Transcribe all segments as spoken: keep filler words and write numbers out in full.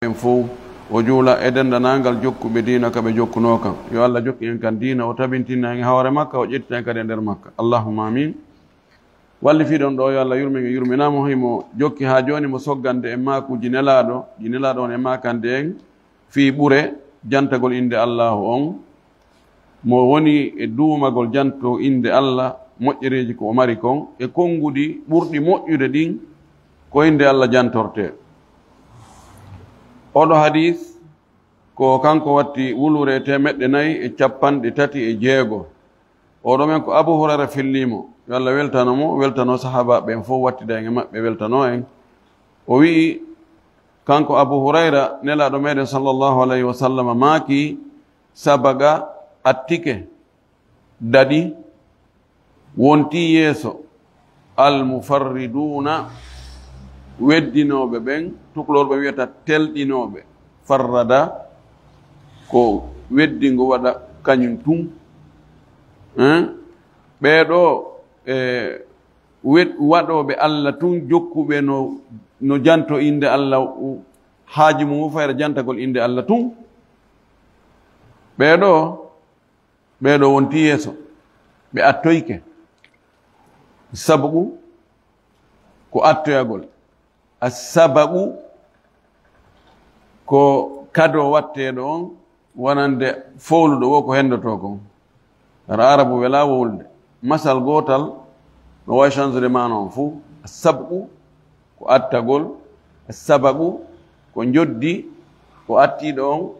en fow, o juula e denndaangal jokkuɓe diina ka ɓe jokkunoo kan. Yo Allah jokku en kan diina, o tabintina en e hoore makka, o ƴettita en kadi e nder makka. Allahumma amin. Wallifiiɗo on ɗo, yo Allah yurmin, yurminaa mo, himo jokki haa jooni mo soggande en maakuuji Nelaaɗo, ɗi Nelaaɗo on e maakande en fii ɓure jantagol innde Allaahu on, mo woni e duumagol janto innde Allah, moƴƴereeji ko o mari kon, e konnguɗi ɓurɗi moƴƴude ɗin, ko innde Allah jantortee. Oɗo hadiis ko kanko watti wulure teemeɗɗe nayi e capanɗe tati e jeego. Oɗo men ko Abu Hurayra fillii mo, yo Allah weltano mo, weltano sahaabaaɓe ɓen fow, wattida en e maɓɓe, weltano en. O wi'i, kanko Abu Hurayra, Nelaaɗo meɗen sallallahu alayhi wa sallam maaki, sabaqa attike, daɗi, wonti yeeso, al mufarriduuna, weddinooɓe ɓen, tukulor ɓe wiyata telɗinooɓe, farrada, ko weddingo waɗa kañum tun. Hein? Ɓee ɗoo, e, wed-, waɗooɓe Allah tun, jokkuɓe no, no janto innde Allah, u-, haaji mum o fayra jantagol innde Allah tun. Ɓee ɗoo, ɓee ɗoo wonti yeeso, ɓe attoyke. Sabqu ko attoyagol. As-sabaqu ko kado watteeɗo on, wonande fowluɗo wo ko henndotoo kon. Hara Aarabu welaa wowlude. Masal gootal no waawi change de maana on fow. As-sabqu ko attagol, as-sabaqu ko njoddi, ko attiiɗo on,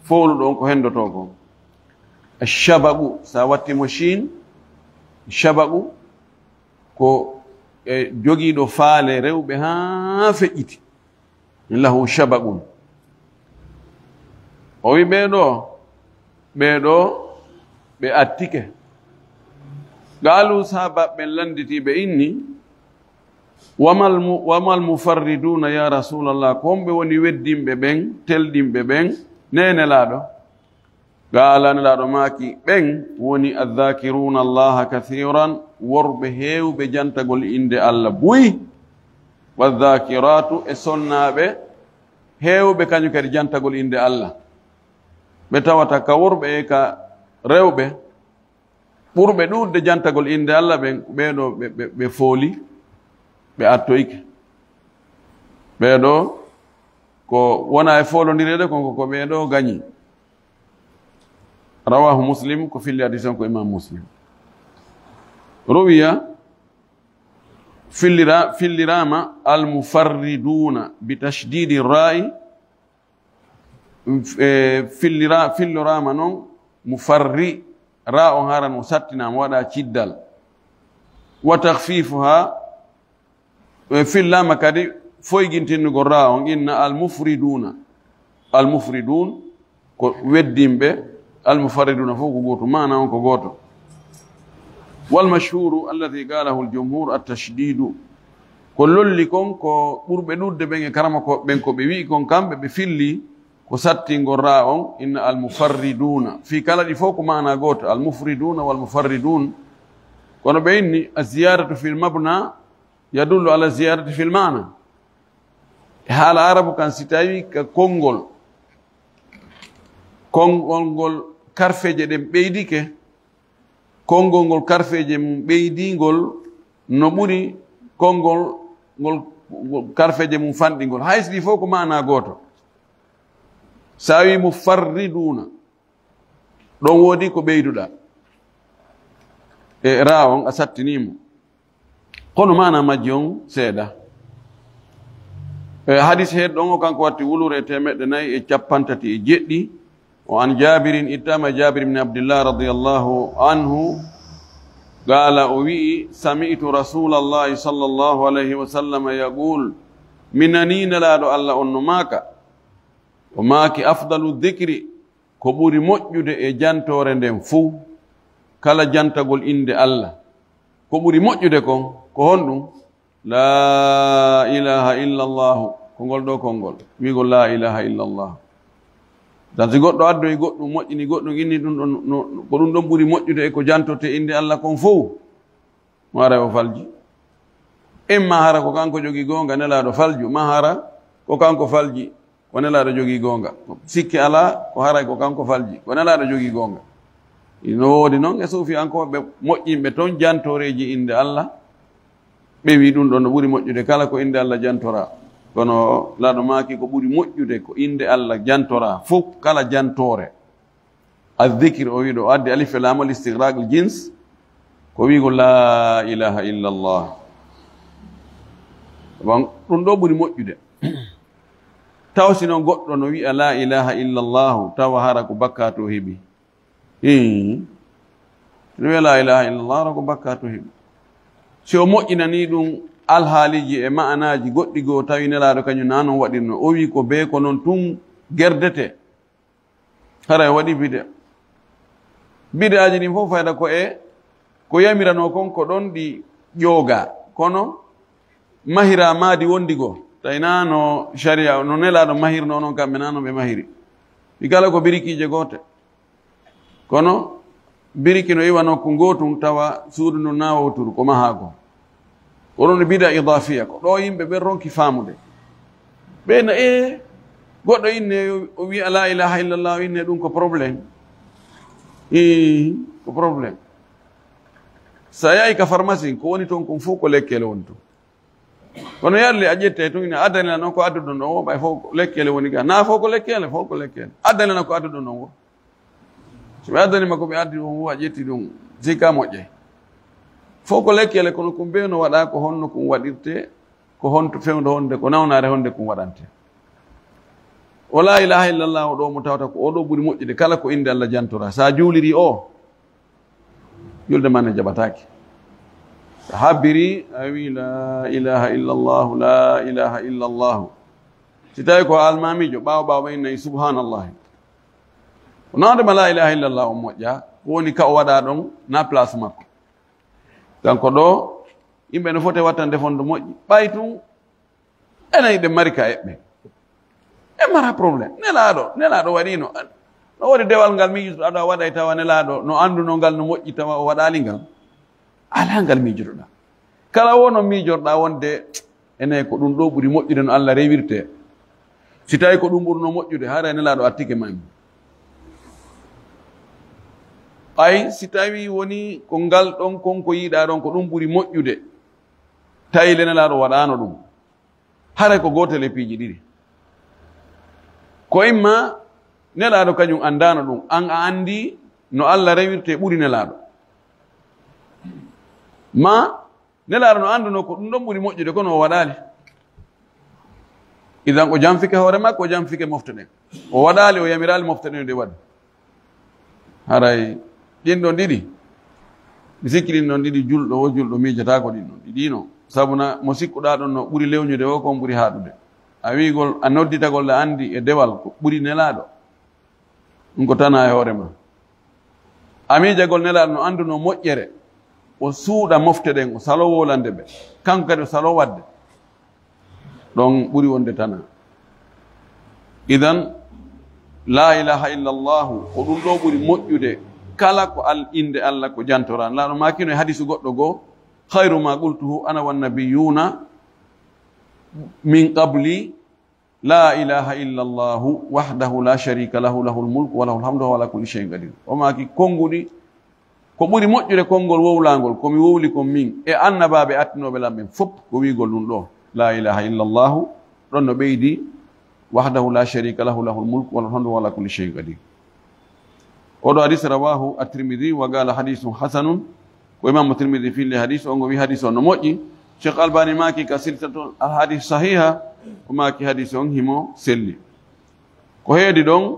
fowluɗo on ko henndotoo kon. As-shabaqu, so a watti mo shiin, shabaqu ko e jogiiɗo faale rewɓe haa feƴƴiti. Lahu shabaqun. O wi ɓee ɗoo, ɓee ɗoo ɓe attike. Qaalu, sahaabaaɓe ɓen lannditi ɓe inni, "Wamal mu-, wamal mufarriduuna ya Rasuulallah, ko homɓe woni weddinɓe ɓen, telɗinɓe ɓen, nee Nelaaɗo?" Qaala, Nelaaɗo maaki, ɓen woni, "Adh-dhaakiruuna Allaha kathiiran", worɓe heewɓe jantagol innde Allah buy, "wadh-dhaakiraatu", e sonnaaɓe heewɓe kañum kadi jantagol innde Allah. Ɓe tawata ka worɓe e ka rewɓe, ɓurɓe ɗuuɗde jantagol innde Allah ɓen, ko ɓee ɗoo ɓe, ɓe, ɓe fooli, ɓe attoyke. Ɓee ɗoo ko wona e foolondireede kon, ko, ko ɓee ɗoo gañi. Rawaahu Muslim, ko filli hadiis on ko Imam Muslim. Ruwiya, fillira-, filliraama al-mufarriduuna bi tashdidi raa'i, e, fillira-, filloraama non mufarri, raa on haran o sattinaama, waɗa ciddal. Wa takhfiifuha, e, fillaama kadi foygintinnugol raa on, inna al-mufriduuna. Al-mufriduun ko weddinɓe, al-mufarriduuna fof ko gootum, maana on ko gooto. Wal mashhuuru alladhi qaalahu al-jumhuur at-tashdiidu. Ko lolli kon, ko ɓurɓe ɗuuɗde ɓen e karamokooɓe ɓen, ko ɓe wi'i kon kamɓe, ɓe filli ko sattingol raa on, inna al-mufarriduuna. Fii kala ɗi fof ko maana gooto, al-mufriduuna wal mufarriduun. Kono ɓe inni, az-ziyaadatu fil mabna yadullu ala ziyaadati fil maana. E haala Arabu kan, si tawi ka konngol, konngol ngol karfeeje ɗen ɓeydike, konngol ngol karfeeje mum ɓeydingol no ɓuri konngol ngol, ngol karfeeje mum fanɗingol. Hay si ɗi fof ko maana gooto. Sa wi mufarriduuna, ɗon woodi ko ɓeyduɗa. E raa on a sattinii mo. Kono maana majji on seeɗa. E hadis heed ɗon o kanko watti wulure e teemeɗɗe nayi e cappanɗe tati e jeɗɗi. O an Jaabirin, ittama Jaabir ibn Abdillah radiyallahu anhu, qaala, o wi'i, sami'tu Rasuulallahi sallallahu alayhi wa sallam yaqul, mi nanii Nelaaɗo Allah on no maaka, o maaki, afdalu dhikri, ko ɓuri moƴƴude e jantoore nden fuu, kala jantagol innde Allah, ko ɓuri moƴƴude kon, ko honɗum? Laa ilaaha illa Allaahu, ko ngol ɗoo konngol, wi'gol laa ilaaha illa Allaahu. Tan si goɗɗo addoyi goɗɗum, moƴƴini goɗɗum, inni ɗum ɗon, no, no, ko ɗum ɗon ɓuri moƴƴude e ko jantortee innde Allah kon fow, mo haray o falji. Imma hara ko kanko jogii goonga, Nelaaɗo falju, maa hara ko kanko falji, Ko Nelaaɗo jogii goonga. Sikke alaa, ko haray ko kanko falji. Ko Nelaaɗo jogii goonga. Ino woodi noon e suufiyankooɓe moƴƴinɓe toon jantooreeji innde Allah. Ɓe wii ɗum ɗoon no ɓuri moƴƴude kala ko innde Allah jantoraa. Kono Nelaaɗo maaki ko ɓuri moƴƴude ko innde Allah jantoraa. Fof kala jantoore. Azzikir, o wii ɗo, o addi alif e laam, al istighraq al jins, ko wiigol laa ilaaha illa Allah. Bon, ɗum ɗo ɓuri moƴƴude. Taw si noon goɗɗo no wi'a laa ilaaha illa Allahu, tawa hara ko bakkaatu o heɓi. Hii. No wi'a laa ilaaha illa Allah, hara ko bakkaatu o heɓi. Si o moƴƴinanii ɗum alhaaliiji e ma'anaaji goɗɗi goo, tawi Nelaaɗo kañum naa noon waɗirno, o wii ko bee ko noon tun gerdete. Hara o waɗi bida. Bidaaji ɗin fof fayda ko e ko yamiranoo kon ko ɗon ɗi ƴoogaa. Kono mahiraa maadi wondi goo. Tawi naa no sharia, no Nelaaɗo mahirnoo noon kamɓe naa no ɓe mahiri. Ɗi kala ko birikiije goote. Kono biriki no iwa nokku ngootun tawa suudu ndun naa wooturu ko mahaa ko. Ko ɗum bida idaafiya, ko ɗo yimɓe ɓen ronki faamude. Ɓe na, "Ee, goɗɗo inne o wi'a laa ilaaha illallah, o inne ɗum ko problème." Ii, ko problème. Sa yahi ka pharmacie, ko woni toon kon fof ko lekkele woni toon. Kono yarli a ƴette tun ina addani lan on ko adduɗon ɗon o, ɓay fof ko lekkele woni ga. Naa fof ko lekkele, fof ko lekkele. Addani lan ko adduɗon ɗon o. So ɓe addani ma ko ɓe addi on o, a ƴetti ɗum, si ka moƴƴay. Fof ko lekkele, kono ko mbee no waɗa, ko honno kun waɗirte, ko honto fewndo honde, ko nawnaare honde kun waɗante. O laa ilaaha illallah o ɗo mo tawata ko o ɗo ɓuri moƴƴude kala ko innde Allah jantora. Sa juuliri o, julde ma ne jaɓataake. So habbiri, a wi, "Laa ilaaha illallahu, laa ilaaha illallahu." Si tawi ko almaamiijo, ɓaawo ɓaawo ɓe innayi, "Subhaanallahi." Ko nawde ma laa ilaaha illallah o moƴƴa, ko woni ka o waɗa ɗon, na place makko. Kanko ɗo, yimɓe no foti wattande fondo moƴƴi. Ɓay tun, enen hiɗen mari ka eɓɓe. En mara problème. Nelaaɗo, Nelaaɗo waɗiino. No woodi dewal ngal miijuɗo aɗa waɗay tawa Nelaaɗo no annduno ngal no moƴƴi tawa o waɗaali ngal. Alaa ngal miijuɗoɗaa. Kala wo no miijorɗaa wonde enen ko ɗum ɗo ɓuri moƴƴude no Allah rewirte. Si tawi ko ɗum ɓurno moƴƴude, haray Nelaaɗo artike ma en. Ɓay si tawi woni ko ngal ɗon kon ko yiɗaa ɗon ko ɗum ɓuri moƴƴude, tawi le Nelaaɗo waɗaano ɗum. Haray ko gootel e piiji ɗiɗi. Ko imma Nelaaɗo kañum anndaano ɗum, an a anndi no Allah rewirte ɓuri Nelaaɗo. Ma Nelaaɗo no annduno ko ɗum ɗon ɓuri moƴƴude, kono o waɗaali. Idan o janfike hoore makko, o janfike mofte ɗen. O waɗaali, o yamiraali mofte ɗen ɗe waɗi. Haray ɗin ɗon ɗiɗi, mi sikki ɗin ɗon ɗiɗi, julɗo wo julɗo miijotaako ɗin ɗon ɗiɗi no. Sabu na mo sikkuɗaa ɗon no ɓuri lewñude wo kon ɓuri haaɗude. A wi'ugol, a nodditagol ɗa anndi e dewal ko ɓuri Nelaaɗo. Ɗum ko tana e hoore ma. A miijagol Nelaaɗo no annduno moƴƴere, o suuɗa mofte ɗen, o saloo wolande ɓe. Kanko kadi o saloo waɗde. Ɗon ɓuri wonde tana. Idan, laa ilaaha illa Allaahu, ko ɗum ɗo ɓuri moƴƴude kala ko al-, innde Allah ko jantoraa. Nelaaɗo maakino e hadiisu goɗɗo goo, "Khayru ma qultuhu ana wan nabiyyuuna min qabli, laa ilaaha illa Allaahu wahdahu laa shariika lahu, lahul mulku wa lahul hamdu wa huwa alaa kulli shay'in qadiir." O maaki, "Konnguɗi, ko ɓuri moƴƴude konngol wowlangol, ko mi wowli kon min e annabaaɓe attinooɓe lan ɓen fof, ko wi'ugol ɗum ɗo, laa ilaaha illa Allaahu, ɗon no ɓeydi, wahdahu laa shariika lahu, lahul mulku wa lahul hamdu wa huwa alaa kulli shay'in qadiir." Oɗo hadiis rawaahu at-Tirmidhi wa qaala hadiisun hasanun, ko Imaamu Tirmidhi filli hadiis on, o wi hadiis on no moƴƴi. Cheikh Albani maaki ka silsilatul ahadith sahiha, o maaki hadiis on himo selli. Ko heedi ɗon,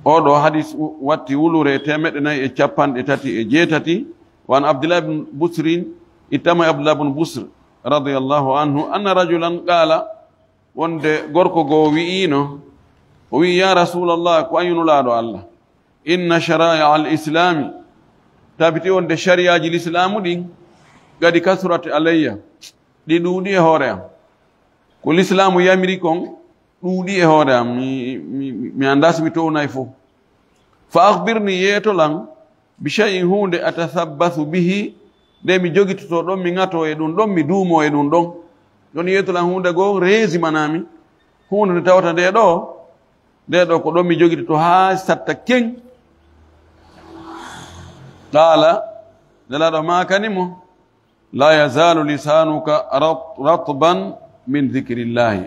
oɗo hadiis u-, watti wulure teemeɗɗe nayi e capanɗe tati e jeetati. Wa an Abdullah ibn Busrin, ittama e Abdullah ibn Busr, radiyallahu anhu, anna rajulan qaala, wonde gorko goo wi'iino, o wi'i, "Ya Rasuulallah, ko an yo Nulaaɗo Allah, inna shara'i'a al-islaami, tabiti wonde shariyaaji lislaamu ɗin, qad kasurat alayya, ɗi ɗuuɗi e hoore am. Ko lislaamu yamiri kon ɗuuɗi e hoore am, mi, mi, mi, mi anndaa si mi townay fof. Fa akhbirni, yeeto lan, bi shay'in, huunde, atathabbathu bihi, nde mi jogitoto ɗon, mi ŋato e ɗum ɗon, mi duumo e ɗum ɗon. Ɗon yeeto lan huunde goo reesimanaa mi." Huunde nde tawata nde ɗo, nde ɗo ko ɗon mi jogitoto haa satta keŋ. Qaala, Nelaaɗo maakani mo, "Laa yazaalu lisaanuka rat-, ratban min zikrillahi."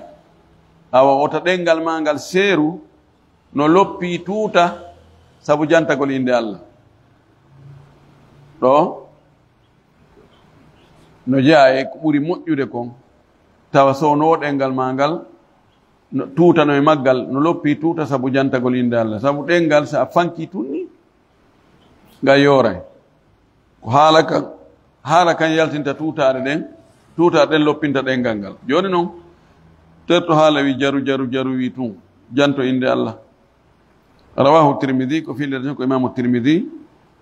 Awa wota ɗemngal maa ngal seeru no loppi tuuta sabu jantagol innde Allah. Ɗo no jeyaa e ko ɓuri moƴƴude kon, tawa so no ɗemngal maa ngal, no, tuuta no e maggal, no loppi tuuta sabu jantagol innde Allah. Sabu ɗemngal, so a fanki tun ni, nga yooray. Ko haala kan, haala kan yaltinta tuutaaɗe ɗen, tuutaaɗe ɗen loppinta ɗemngal ngal. Jooni non, terto haala wi jaru, jaru, jaru wi tun, janto innde Allah. Rawahu Tirmidi, ko fillere tan ko Imaamu Tirmidi.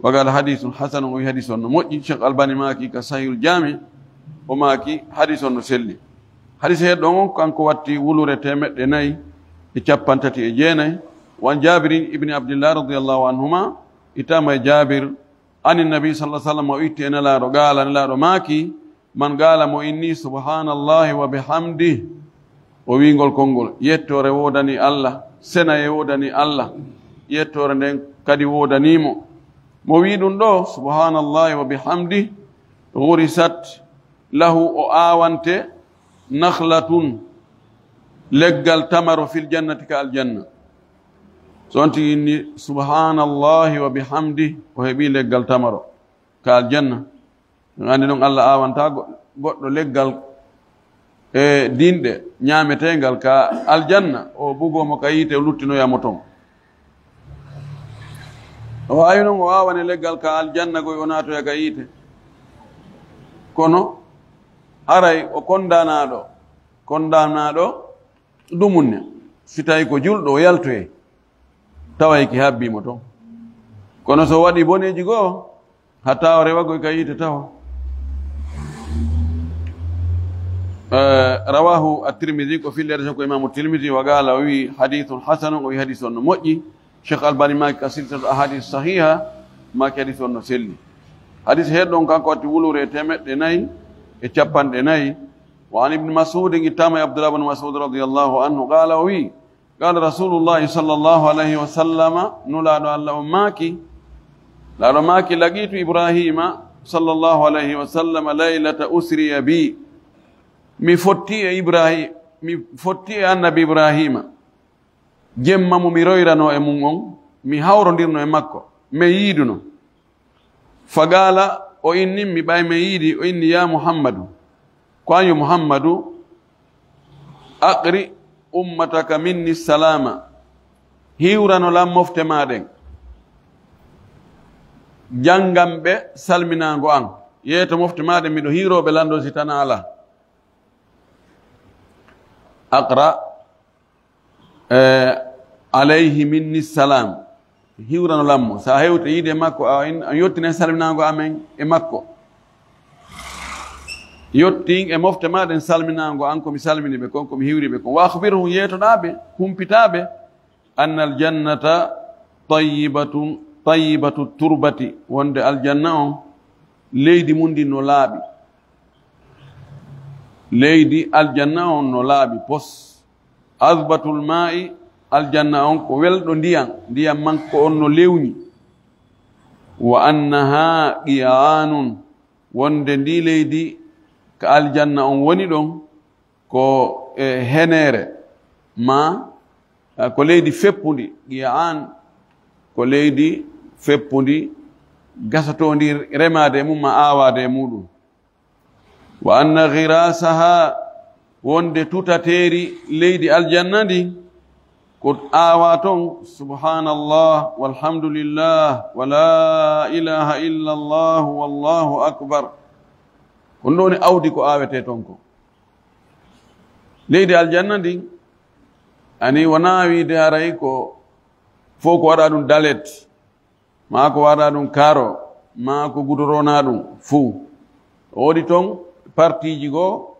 Wa qaala hadiisun hasanun, o wi hadiis on no moƴƴi. Cheikh Albani maaki ka Sahihul Jaami, o maaki hadiis on no selli. Hadiis heɗɗo on, kanko watti wulure teemeɗɗe nayi e cappanɗe tati e jeenayi. Wa an Jaabirin ibni Abdillah radiyallahu anhuma, ittama e Jaabir, ani Nabi sallallahu alaihi wasallam, o itti e Nelaaɗo, qaala, Nelaaɗo maaki, "Man qaala," mo inni, "Subhaanallahi wa bihamdih," o wiingol konngol, "Yettoore woodani Allah, senayee woodani Allah, yettoore nden kadi woodanii mo." Mo wii ɗum ɗo, "Subhaanallahi wa bihamdih," ghurisat lahu, o aawante, "nakhlatun," leggal tamaro, "fil jannati," ka aljanna. So on tigi inni, "Subhaanallahi wa bihamdih," o heɓi leggal tamaro ka aljanna. En anndi noon Allah aawanta go-, goɗɗo leggal e dinɗe ñaameteengal ka aljanna, o bugoo mo ka yiite, o luttinoya mo toon. O waawi noon o aawane leggal ka aljanna, goy o naatoya ka yiite. Kono haray o kondaanaaɗo, kondaanaaɗo dumunne. Si tawi ko julɗo, o yaltoyay, taway ki habbii mo toon. Kono so waɗi boneeji goo, hatta o rewa goy ka yiite tawa. Eh, rawahu at-Tirmidhi, ko fillere tan ko Imaamu Tirmidhi, wa qaala, o wi, "Hadithun hasanun," o wi, "Hadis on no moƴƴi." Cheikh Albani maaki ka silsilatu ahadith sahiha, maaki hadis on no selli. Hadis heɗɗo on kanko watti wulure e teemeɗɗe nayi e cappanɗe nayi. Wa an Ibn Mas'ud, ittama e Abdullah ibn Mas'ud radiyallahu anhu, qaala, o wi, "Qaala Rasulullahi sallallahu alayhi wa sallama," Nulaaɗo Allah on maaki, Nulaaɗo maaki, "Laqiitu Ibrahima sallallahu alayhi wa sallama laylata usriya bi." Mi fotti e Ibrahim, mi fotti e Annabi Ibrahima. Jemma mo mi royranoo e mum on, mi hawrondirno e makko, men yiiduno. Faqaala, o inni mi, ɓay men yiidi, o inni, "Yaa Muhammadu," ko an yo Muhammadu, "aqri ummataka minni salaama," hiwrano lan mofte maa ɗen, janngan ɓe salminaango an, yeeto mofte maa ɗen, miɗo hiiroo ɓe lan ɗon si tana alaa. Aqra, eh, alayhi minni salam. Hiwrano lan mo. Sa hewte yiide makko, a in-, a yottinay salminaango amen e makko. Yottin e mofte maa ɗen salminaango an, ko mi salmini ɓe kon, ko mi hiwri ɓe kon. Wa akhbirhum, yeetoɗaa ɓe, humpitaa ɓe, anna aljannata tayyibatun, tayyibatu turbati, wonde aljanna on, leydi mum ndin no laaɓi. Leydi aljanna on no laaɓi pos. Azbatul maa'i, aljanna on ko welɗo ndiyan, ndiyan makko on no lewñi. Wa annaha qi'aanun, wonde ndi leydi ka aljanna on woni ɗon, ko e heneere, ma, a, ko leydi feppundi, qi'aan, ko leydi feppundi, gasatoondi remaade e mum, ma aawaade e muɗum. Wa anna ghirasaha, wonde tutateeri leydi aljanna ndi, ko aawaa ton, subhanallah, walhamdulillah, wa la ilaha illa Allah, wallahu akbar. Ko ɗum woni awdi ko aawetee ton ko. Leydi aljanna ndin, ani wonaa wiide haray ko fof ko waɗa ɗum dalet, maa ko waɗa ɗum karo, maa ko gudorona ɗum fuu. Woodi ton partiiji goo,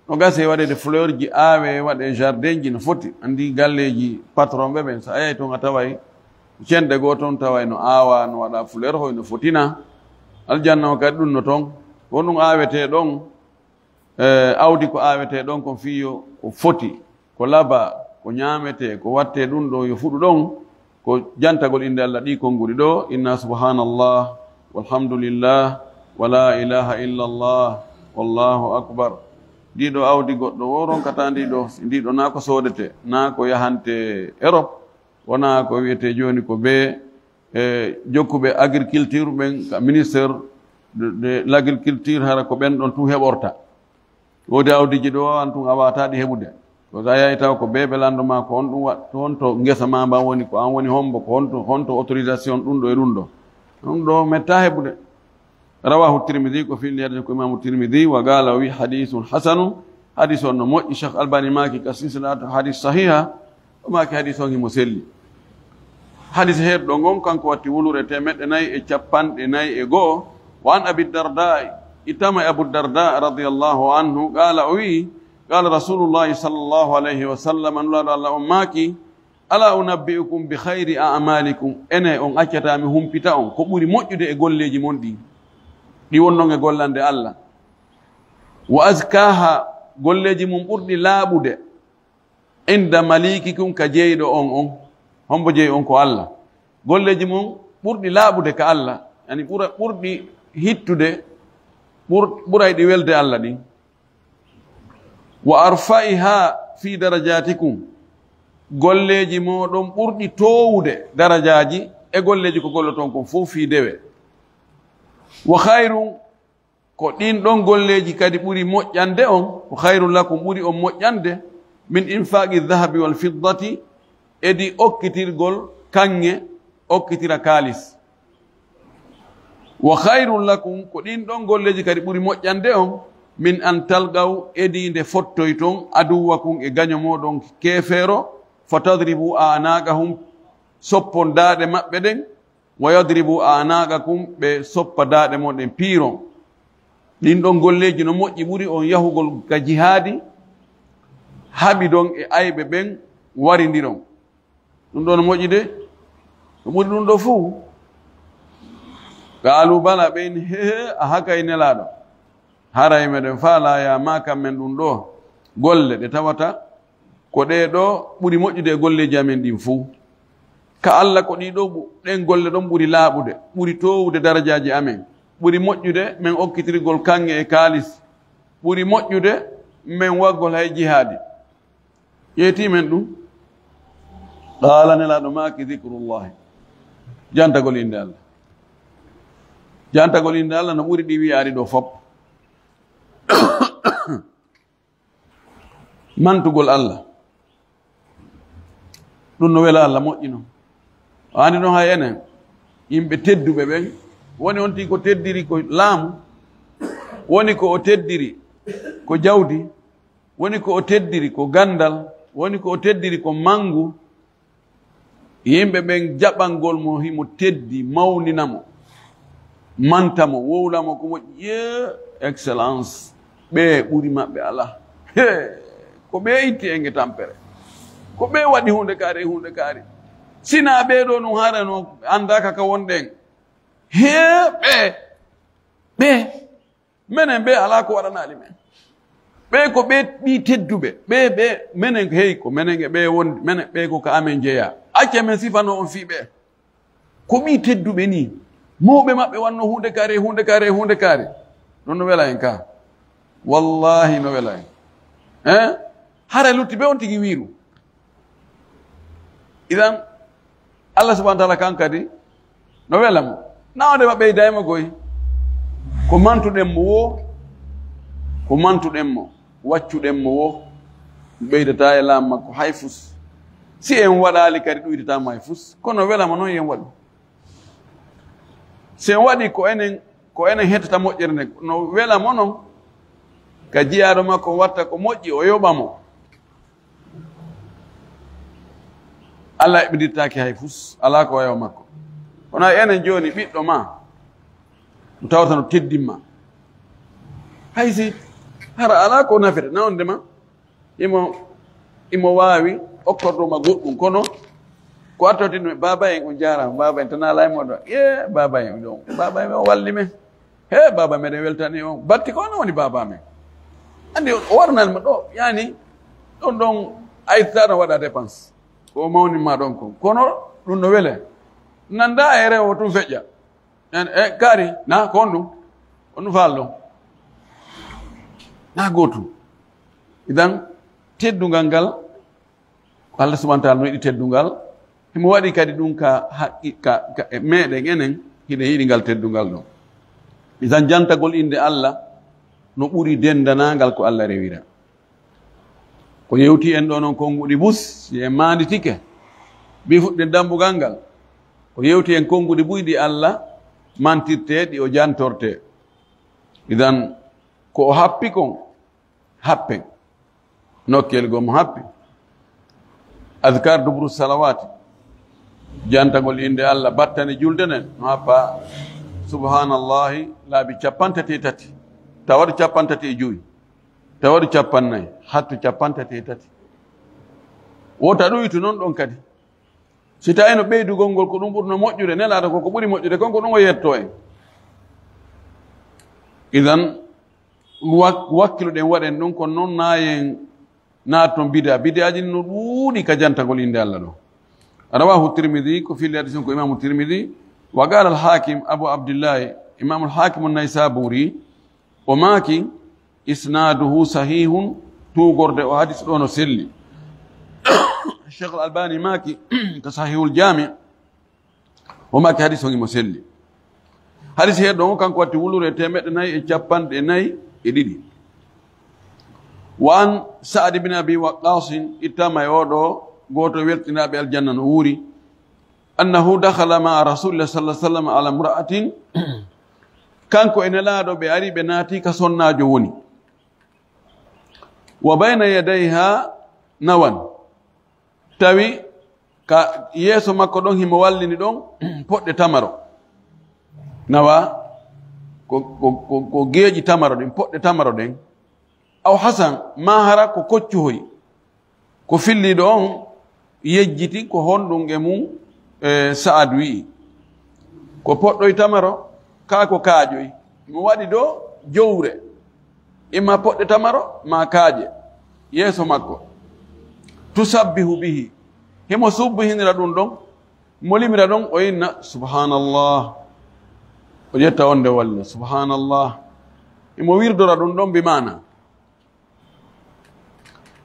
no gase waɗeede fleur ji, aawe, waɗe jardin ji no foti. Anndi galleeji patron ɓe ɓen, so a yahi ton a taway cenɗe goo ton, taway no aawa, no waɗa fleur, hoy no fotina. Aljanna o kadi ɗum no ton. Ko ɗum aawetee ɗon, eh, awdi ko aawetee ɗon kon fii yo ko foti. ko laba, ko ñaametee, ko wattee, ɗum ɗo yo fuɗu ɗon, ko jantagol innde Allah ɗii konnguɗi ɗo, inna subhanallah, walhamdulillah, wa la ilaha illallah, wallahu akbar. Ndii ɗo awdi goɗɗo o ronkata ndii ɗo, ndii ɗo naa ko soodete, naa ko yahante Europe, wonaa ko wiyetee jooni ko bee, e, jokkuɓe agriculture ɓen, ka ministère de, de l'agriculture, hara ko ɓen ɗon tun heɓorta. Woodi awdiiji ɗo an tun a waawataa ɗi heɓude. Ko so a yahi taw ko bee ɓe lanndo maa ko honɗum wa-, to honto ngesa maa mban woni, ko an woni hombo, ko honto, honto autorisation ɗum ɗo e ɗum ɗo. Ɗum ɗo mettaa heɓude. Rawahu Tirmidhi, ko fillii hadis ko Imaamu Tirmidhi, wa qaala, o wi, hadithun hasanun, hadis on no moƴƴi. Cheikh Albani maaki ka silsilatu hadis sahiha, o maaki hadis on himo selli. Hadis heerɗo ngon kanko watti wulure teemeɗɗe nayi e capanɗe nayi e go'o. Wa an Abi Darda, ittama e Abu Darda radiyallahu anhu, qaala, o wi, qaala Rasulullahi sallallahu alayhi wa sallam, Nulaaɗo Allah on maaki, ala unabbi'ukum bi khayri a'malikum, ene on accataa mi humpita on ko ɓuri moƴƴude e golleeji mon ɗin, ɗi wonnon e gollande Allah. Wa azkaha, golleeji mum ɓurɗi laaɓude, inda malikikum, ka jeyɗo on on. Hombo jeyi on? Ko Allah. Golleeji mum ɓurɗi laaɓude ka Allah, yani ɓura, ɓurɗi hittude, ɓur-, ɓuray ɗi welde Allah ɗin. Wa arfa'iha fi darajatikum, golleeji mooɗon ɓurɗi toowude darajaaji e golleeji ko golloton kon fof fii dewe. Wa khayrun, ko ɗin ɗon golleeji kadi ɓuri moƴƴande on, wa khayrun lakum, ɓuri on moƴƴande, min infaqi dhahabi wal fiddati, edi okkitirgol kaŋŋe, okkitira kaalis. Wa khayrun lakum, ko ɗin ɗon golleeji kadi ɓuri moƴƴande on, min an talqaw, edi nde fottoyton, aduwwakum, e gaño mooɗon keefeero, fa tadribu a'naqahum, soppon daaɗe maɓɓe ɗen, wa yadribu a'naqakum, ɓe soppa daaɗe mon ɗen piiron. Ɗin ɗon golleeji no moƴƴi, ɓuri on yahugol ka jihaadi, haɓidon e ayɓe ɓen, warindiron. Ɗum ɗo no moƴƴi de, ko ɓuri ɗum ɗo fof. Qaalu bala, ɓe inni, he, he, a hakay Nelaaɗo. Haray meɗen faalaa yaa maa kan men ɗum ɗo golle ɗe tawata ko ɗee ɗo ɓuri moƴƴude e golleeji amen ɗin fof. Ka Alla ko ɗii ɗo ɓu-, ɗen golle ɗon ɓuri laaɓude, ɓuri toowude darajaaji amen, ɓuri moƴƴude men okkitirgol kaŋŋe e kaalis, ɓuri moƴƴude men waggol hay jihaadi. Ƴeetii men ɗum. Qaala, Nelaaɗo maaki, dikrullahi. Jantagol innde Alla. Jantagol innde Alla no ɓuri ɗi wiyaari ɗo fop. Mantugol Alla. Ɗum no wela Alla moƴƴi non. O anndi non hay enen, yimɓe tedduɓe ɓen, woni on tigi ko teddiri ko laamu, woni ko o teddiri ko jawdi, woni ko o teddiri ko ganndal, woni ko o teddiri ko manngu. Yimɓe ɓen jaɓangol mo, himo teddi, mawnina mo, manta mo, wowla mo, ko moƴƴi, yee, excellence, ɓe ɓuri maɓɓe alaa. He, ko ɓe itti enge tampere. Ko ɓe waɗi huunde kaari e huunde kaari. Sinaa ɓee ɗoo nun hara no anndaaka ka wonɗen. He, ɓe, ɓe. Menen ɓe alaa ko waɗanaali men. Ɓe ko ɓe ɓii tedduɓe. Ɓe, ɓe, menen hey ko menen e ɓe won, menen ɓe ko ka amen jeyaa. Acce men sifano on fii ɓe. Ko ɓii tedduɓe nii. Mawɓe maɓɓe wanno huunde kaari, huunde kaari, huunde kaari. Non no wela en ka. Wallahi no wela en. Hein? Hara lutti ɓe on tigi wiiru. Idan, Allah subhanahu wa ta'ala kan kadi, no wela mo. Na wonde ma ɓeyda e mo koy. Ko mantuɗen mo wo, ko mantuɗen mo, waccuɗen mo wo, ɓeydata e laamu makko hay fus. Si en waɗaali kadi ɗuytata mo hay fus. Kono wela mo non yen waɗu. Si en waɗi ko enen, ko enen hettata moƴƴere nden, no wela mo non, ka jiyaaɗo makko watta ko moƴƴi, o yoɓa mo. Allah eɓɓindirtaake hay fus, alaa ko wayo makko. Kono hay enen jooni, ɓiɗɗo ma, mo tawata no teddin ma. Hay si, hara alaa ko nafete, na wonde ma, imo, imo waawi okkordoo ma goɗɗum, kono ko attotino, baaba en on jaaraama, baaba en tan alaa e moɗo, ye, baaba en ɗon, baaba en on walli men. He, baaba meɗen weltani on. Batti ko on woni baaba men. Anndi o waranani ma ɗo, yani, ɗon ɗon Ay, taano waɗa dépense. Ko mawni ma ɗon kon. Kono ɗum no wele. Nanda e rewo tun feƴƴa. En, e, kaari, na, ko on ɗum? On ɗum faal ɗon? Na gootum. Idan, teddungal ngal, Allah subhanahu wa ta'ala no yiɗi teddungal. Himo waɗi kadi ɗum ka haqqi-, ka, ka e meɗen enen, hiɗen yiɗi ngal teddungal ɗon. Idan, jantagol innde Allah no ɓuri dendanangal ko Allah rewira. Ko yewti en ɗo non konnguɗi bus, si en maanditike, bi fuɗɗen dambugal ngal. Ko yewti en konnguɗi buy ɗi Allah mantirte, ɗi o jantorte. Idan, ko o happi kon, happen. Nokkeel goo mo happi. Adkar duburu salawati. Jantagol innde Allah battane julde nden, no happa subhanallahi laabi cappantati e tati. Tawa ɗo cappantati e jowi. Tawa ɗo cappannayi. Hatto cappantati e tati. Wota ɗoytu non ɗon kadi. Si tawi no ɓeydugol ngol ko ɗum ɓurno moƴƴude, Nelaaɗo ko ko ɓuri moƴƴude kon, ko ɗum o yetto en. Idan, wak-, wakkiloɗen waɗen ɗum, kono noon na en naat toon bida. Bidaaji no ɗuuɗi ka jantagol innde Allah ɗo. Rawahu Tirmidi, ko filli hadis on ko Imaamu Tirmidi. Wa qaala al-Haakim Abu Abdillahi, Imaamu al-Haakimu Naysaburi, o maaki, isnaaduhu sahihun, tuugorde o hadis ɗo no selli. Cheikh al-Albani maaki, ka Sahihul Jaami, o maaki hadis on himo selli. Hadis he ɗon, kanko watti wulure teemeɗɗe nayi e capanɗe nayi e ɗiɗi. Wa an Sa'ad ibn Abi Waqqasin, ittama e oɗo gooto weltinaaɓe aljanna no wuuri. Annahu dakhala ma'a Rasulillah sallallahu alaihi wasallam ala imra'atin. Kanko e Nelaaɗo ɓe ari, ɓe naati ka sonnaajo woni. Wa bayna yadayha nawan. Tawi ka yeeso makko ɗon himo wallini ɗon poɗɗe tamaro. Nawa ko, ko, ko, ko geeƴi tamaro ɗin, poɗɗe tamaro ɗen. Aw hasan, maa hara ko koccuhoy. Ko filliiɗo on yejjiti ko honɗum e mum, e, Sa'ad wi'i. Ko poɗɗoy tamaro, kaa ko kaaƴoy. Mo waɗi ɗo jowre. Imma poɗɗe tamaro, maa kaaƴe. Yeeso makko. Tusabbihu bihi. Himo subbihinira ɗum ɗon. Mo limira ɗon, o inna, "Subhanallah." O ƴetta on nde walla, "Subhanallah." Himo wirdora ɗum ɗon bi maana.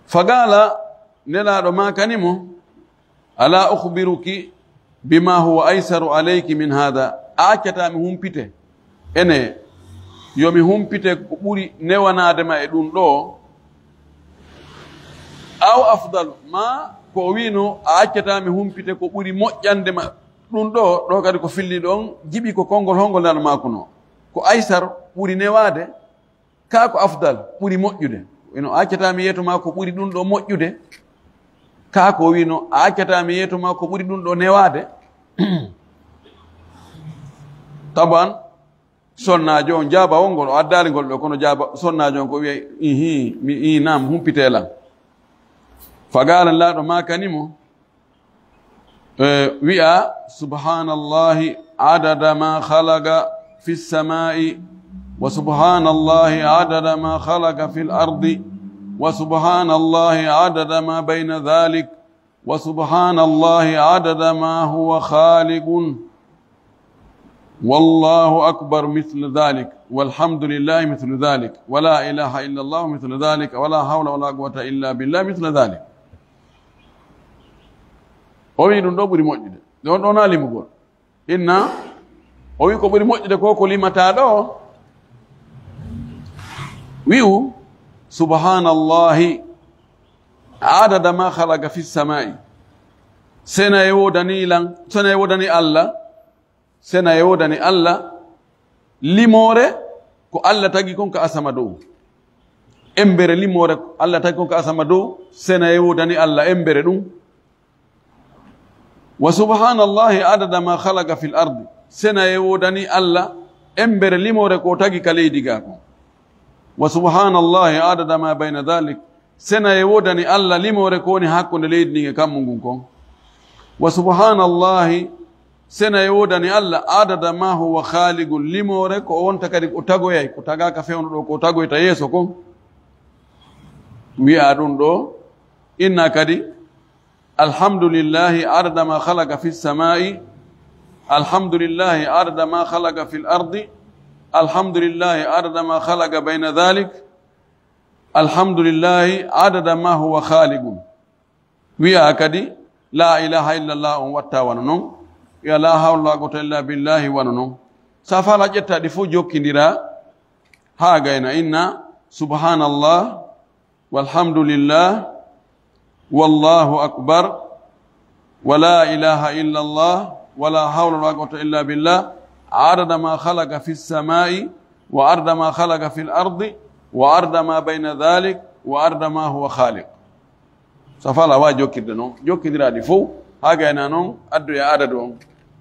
Fagala, Nelaaɗo maakani mo, "Ala ukhbiruki bima huwa aysaru alayki min hada?" A accataa mi humpite. Ene, yo mi humpite ko ɓuri newanaade ma e ɗum ɗo. Aw afdal, ma ko o wiino, a accataa mi humpite ko ɓuri moƴƴande ma ɗum ɗo. Ɗo kadi ko filli ɗon, jiɓi ko konngol hongol Nelaaɗo maakuno. Ko aysar ɓuri newaade. Kaa ko afdal, ɓuri moƴƴude. Ino, a accataa mi yeeto maa ko ɓuri ɗum ɗo moƴƴude. Kaa ko wino, a accataa mi yeeto maa ko ɓuri ɗum ɗo newaade. Taban, sonnaajo on jaabawol ngol, o addaali ngol ɗo, kono jaaba, sonnaajo on ko wiya, "Ihi, mi, i, naam, humpitee lan." Fagaalan laaɗo maakani mo, eh, wi'a, "Subhanallahi adada ma khalaqa fis sama'i, wa subhanallahi adada ma khalaqa fil ardi, wa subhanallahi adada ma bayna dhalik, wa subhanallahi adada ma huwa khaliqun. Wallahu akbar mithlu dhalik, walhamdulillahi mithlu dhalik, wa la ilaha illa Allah mithlu dhalik, wa la hawla wa la quwwata illa billah mithlu dhalik." O wi ɗum ɗo ɓuri moƴƴude. Ɗon ɗon a limugol. Inna, o wi ko ɓuri moƴƴude ko ko limata ɗo. Wi'u, "Subhanallahi adada ma khalaqa fis sama'i." Sena e wodani lan, sena e wodani Allah. Sena e wodani Allah limoore ko Allah tagi kon ka asama dow. Embere limoore ko Allah tagi kon ka asama dow. Sena e wodani Allah embere ɗum. Wa subhanallahi adada ma khalaqa fil ardi. Sena e wodani Allah embere limoore ko tagi ka leydi ga kon. Wa subhanallahi adada ma bayna dhalik. Sena e wodani Allah limoore ko woni hakkunde leydi ndin e kammu ngun kon. Wa subhanallahi, sena e wodani Allah adada ma huwa khaliqun, limoore ko wonta kadi o tagoyay, ko tagaaka fewndo ɗo, ko tagoyta yeeso kon. Wi'a ɗum ɗo, Inna kadi, alhamdulillahi adada ma khalaqa fi samai, alhamdulillahi adada ma khalaqa fil ardi, alhamdulillahi adada ma khalaqa bayna dhalik, alhamdulillahi adada ma huwa khaliqun. Wiya kadi, la ilaha illallah, on watta wano non. Wiya, la hawla wala quwwata illa billahi, wano non. Sa fala ƴetta ɗi fof jokkindira, haa gayna inna, subhanallah, walhamdulillah, wallahu akbar, wa la ilaha illallah, wa la hawla wala quwwata illa billah, adada ma khalaqa fi samai, wa adada ma khalaqa fil ardi, wa adada ma bayna dhalik, wa adada ma huwa khaliq. Sa fala wa jokkirde non, jokkindiraɗi fof, haa gayna non, addoya adadu on.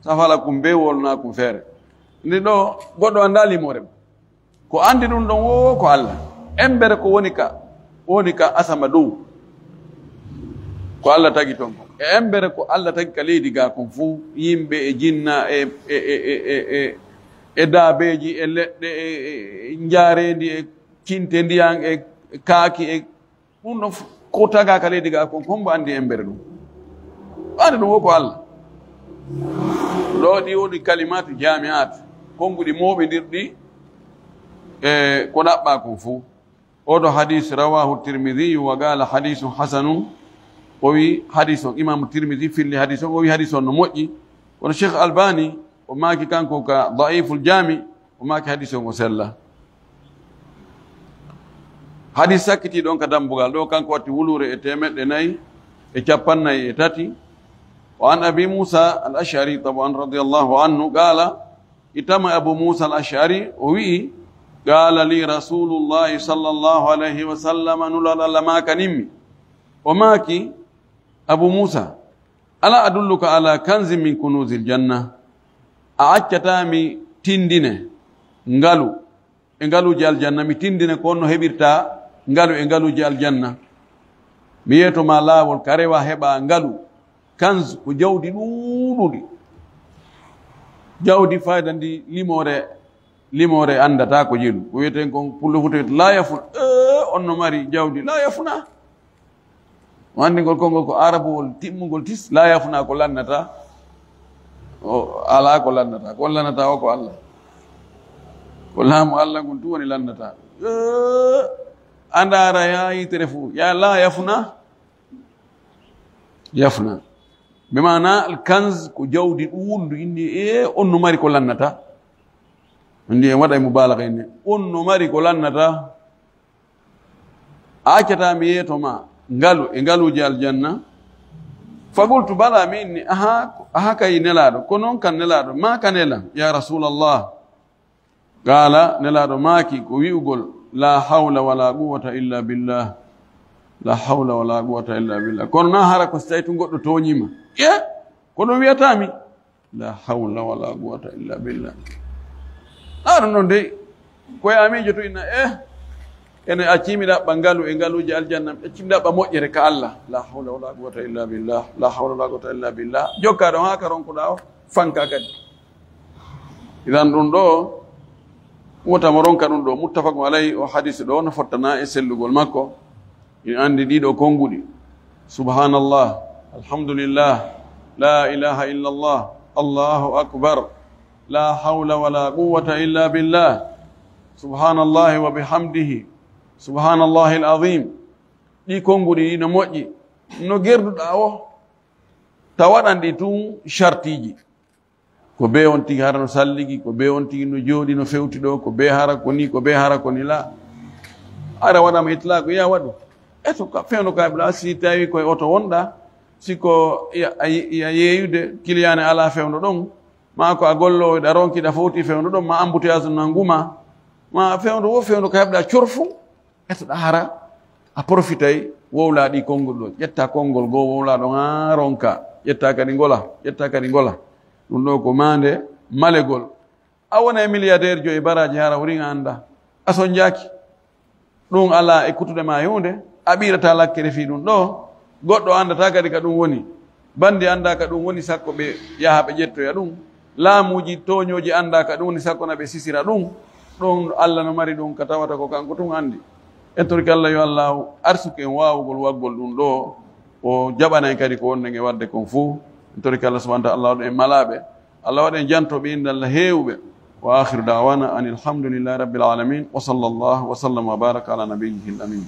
Sa fala kum be wolna kum feere. Ndi ɗo, goɗɗo annda limoore. Ko anndi ɗum ɗon wo ko Allah. Embere ko woni ka, woni ka asama dow. Ko Allah tagi ton ko. E embere ko Allah tagi ka leydi ga kon fuu, yimɓe e jinna e, e, e, e, e, e, e daabeeji, e leɗɗe, e, e, e njaareendi, e cinte ndiyan, e kaaki, e ɗum ɗon fof ko taga ka leydi ga kon, hombo anndi embere ɗum? Ɓaade ɗum wo ko Allah. Ɗo ɗi woni kalimatu jamiat, konnguɗi mooɓindirɗi e ko ɗaɓɓa kon fuu. Oɗo hadis rawahu Tirmidhi wa qala hadisun hasanun. O wi hadis on, Imamu Tirmidhi filli hadis on, o wi hadis on no moƴƴi. Kono Cheikh Albani, o maaki kanko ka Da'iful Jami, o maaki hadis on o sella. Hadis sakkiti ɗon ka dambugal ɗo, kanko watti wuluure e teemeɗɗe nayi e cappannayi e tati. Wa an Abi Musa al-Ash'ari, taban, radiyallahu anhu, qala, itama Abu Musa al-Ash'ari, o wi'i, qala li Rasulullahi sallallahu alayhi wa sallam, Nulaaɗo Allah maakanimmi. O maaki, Abu Musa, ala adulluka ala kanzin min kunuzil janna? A accata mi tindine ngalu e ngaluuji aljanna, mi tindine ko honno heɓirta ngalu e ngaluuji aljanna. Mi yeeto ma laawol ka rewa heɓa ngalu. Kanz ko jawdi ɗuuɗuɗi. Jawdi fayda ndi limoore, limoore anndata ko jelu. Ko wiyeten kon pullo futa wiyata la yafuna. Eh, on no mari jawdi la yafuna. O anndi ngol konngol ko arabuwol timmungol tis, la yafuna ko lannata. O ala ko lannata. Ko lannata o ko Allah. Ko laamu Allah ngun tun woni lannata. Eh, a ndaara ya yitere fuu. Ya la yafuna. Yafna. Bi maana al kanz ko jawdi ɗuundu, inni e on no mari ko lannata. Ndi en waɗa e mubalaga en. On no mari ko lannata. A accata mi yeeto ma ngalu e ngaluuji aljanna. Fagultu bala mi inni, aha, aha kay nelaaɗo. Ko noon kan nelaaɗo. Ma ka nela, ya Rasulallah. Qala, nelaaɗo maaki ko wi'ugol, la hawla wala quwwata illa billah. La hawla wala quwwata illa billah. Kono na hara ko si tawi tun goɗɗo tooñiima. E? Ko ɗum wiyata mi? La hawla wala quwwata illa billah. Na ɗum ɗon dey. Ko ya miijo to inna, eh? Ene accii mi ɗaɓɓa ngalu e ngaluuji aljanna, mi accii mi ɗaɓɓa moƴƴere ka Allah. La hawla wala quwwata illa billah. La hawla wala quwwata illa billah. Jokka ɗon haa ka ronkuɗaa o, fanka kadi. Idan ɗum ɗo, wota mo ronka ɗum ɗo, muttafaqun alayhi, o hadisi ɗo no fottana e sellugol makko. Ina anndi ɗiɗo konnguɗi. Subhanallah, alhamdulillah, la ilaha illallah, Allahu akbar, la hawla wala quwwata illa billah. Subhanallahi wa bihamdihi, subhanallahi al-azim. Ɗi konnguɗi ɗi no moƴƴi. No gerduɗaa o, ta waɗan ɗi tun shartiiji. Ko bee on tigi hara no salligi, ko bee on tigi no jooɗi, no fewti ɗo, ko bee hara ko ni, ko bee hara ko ni la. Ara waɗama itlaaku, ya waɗu. E to ka, fewndo ka heɓɗa, si tawi koye oto wonɗa, si ko ya, a, ya yeeyude, kiliyaane alaa fewndo ɗon, ma ko a golloowo, ɗa ronki, ɗa fowti fewndo ɗon, ma embouteillage nanngu ma, ma fewndo wo fewndo ka heɓɗa corfu, etoɗa hara, a profitay, wowla ɗi konngol ɗo, ƴetta konngol goo, wowla ɗon haa ronka, ƴetta kadi ngola, ƴetta kadi ngola. Ɗum ɗo ko maande malegol. A wona e milliardaire jo e baraaji hara wuri nga annda. A sonjaaki. Ɗum alaa e kutuɗe ma e huunde. A ɓiirata lakkere fii ɗum ɗo. Goɗɗo anndataa kadi ka ɗum woni. Banndi anndaa ka ɗum woni sakko ɓe yaha ɓe ƴettoya ɗum. Laamuuji tooñooji anndaa ka ɗum woni sakko na ɓe sisira ɗum. Ɗum Allah no mari ɗum ka tawata ko kanko tun anndi. En torki Allah yo Allah arsuku en waawugol waggol ɗum ɗo. O jaɓana en kadi ko wonɗen e waɗde kon fof. En torike Allah subhanahu wa taala, Allah waɗa en malaaɓe, Allah waɗa en jantooɓe innde Allah heewɓe. Wa akhiru da'wana anil hamdulillahi rabbil alamin. Wa sallallahu wa sallam wa baraka ala nabiyyihil amin.